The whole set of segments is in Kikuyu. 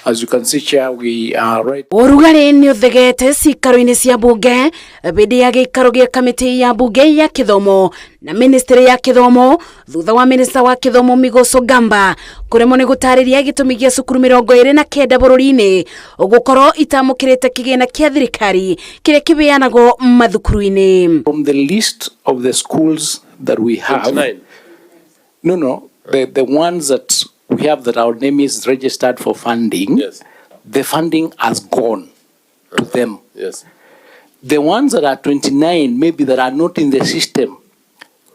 As you can see, Chair, we are right. Ũrugarĩ nĩ ũthegete cikaro-inĩ cia mbunge hĩndĩ ya gĩikaro gĩa kamĩtĩ ya mbunge ya gĩthomo na ministry ya gĩthomo, thutha wa minista wa gĩthomo Migos Ogamba kũremwo nĩ gũtarĩria gĩtũmi gĩa cukuru 29 bũrũri-inĩ gũkorwo itamũkĩrĩte kĩgĩna kĩa thirikari kĩrĩa kĩheanagwo mathukuru-inĩ. From the list of the schools that we have, 29. No, the ones that we have that our name is registered for funding, the funding has gone to them. The ones that are 29, maybe that are not in the system,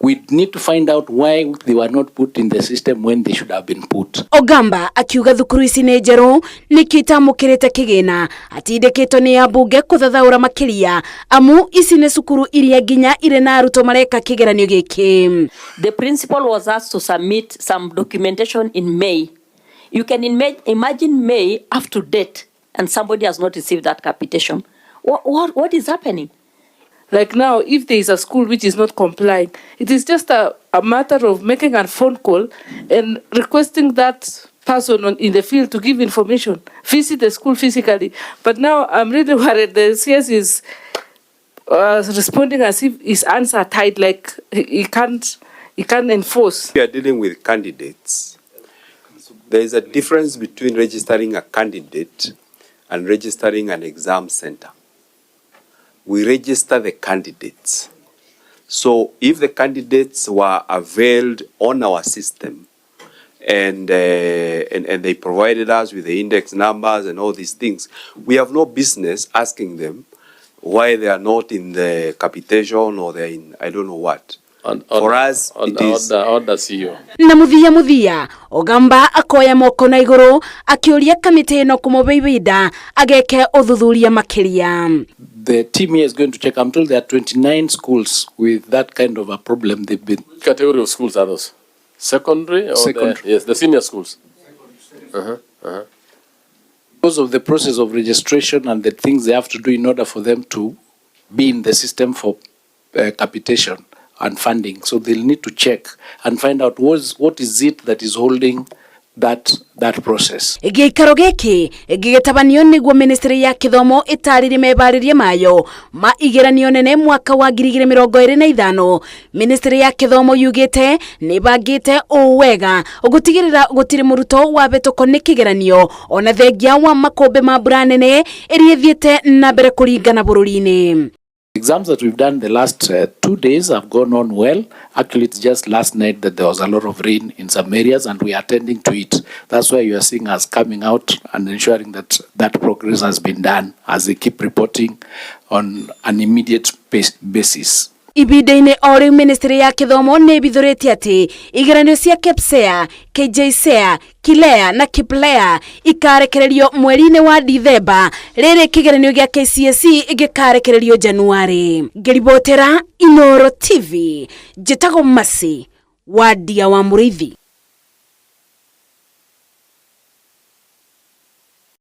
we need to find out why they were not put in the system when they should have been put. Ogamba akiuga thukuru ici nĩ njerũ nĩkĩo itamũkĩrĩte kĩgĩna, atindĩkĩtwo nĩ ambunge kũthathaũra makĩria, amu ici nĩ cukuru iria nginya irĩ na arutwo mareka kĩgeranio gĩkĩ. The principal was asked to submit some documentation in May. You can imagine May up to date, and somebody has not received that capitation. What is happening? Like now, if there is a school which is not complying, it is just a matter of making a phone call and requesting that person in the field to give information, visit the school physically. But now I'm really worried. The CS is responding as if his hands are tied, like he can't enforce. We are dealing with candidates. There is a difference between registering a candidate and registering an exam center. We register the candidates. So if the candidates were availed on our system and they provided us with the index numbers and all these things, we have no business asking them why they are not in the capitation or they're in I don't know what. For us, it is Order, order, CEO. Na muthia muthia Ogamba akoya moko na igũrũ akĩũria kamĩtĩ ĩno kũmũhe ihinda ageke ũthuthuria makĩria. The team here is going to check. I'm told there are 29 schools with that kind of a problem. They've been Category of schools are those? Secondary or Secondary. The, yes, the senior schools. Because of the process of registration and the things they have to do in order for them to be in the system for capitation and funding. So they'll need to check and find out what is it that is holding that process. Gĩikaro gĩkĩ gĩgĩtabanio nĩguo ministry ya gĩthomo ĩtarĩrie mebarĩria mayo ma igeranio nene mwaka wa 2025. Ministry ya gĩthomo yugĩte nĩ bangĩte ũũ wega gũtigĩrĩra gũtirĩ mũrutwo wabĩtũkwo nĩ kĩgeranio, ona thengia wa makũmbĩ ma mbura nene ĩrĩa ĩthiĩte na mbere kũringana bũrũri-inĩ. Exams that we've done the last 2 days have gone on well. Actually, it's just last night that there was a lot of rain in some areas, and we are attending to it. That's why you are seeing us coming out and ensuring that that progress has been done as they keep reporting on an immediate basis. Ibinda-inĩ o rĩu, ministry ya gĩthomo nĩ ĩbithũrĩtie atĩ igeranio cia KPSEA, KJSEA, KILEA na KPLEA ikarekererio mweri-inĩ wa Dithemba, rĩrĩ kĩgeranio gĩa KCSE gĩkarekererio Januarĩ. Ngĩribotera Inoro TV, njĩtagwo Masi Wandia wa Mũrĩithi.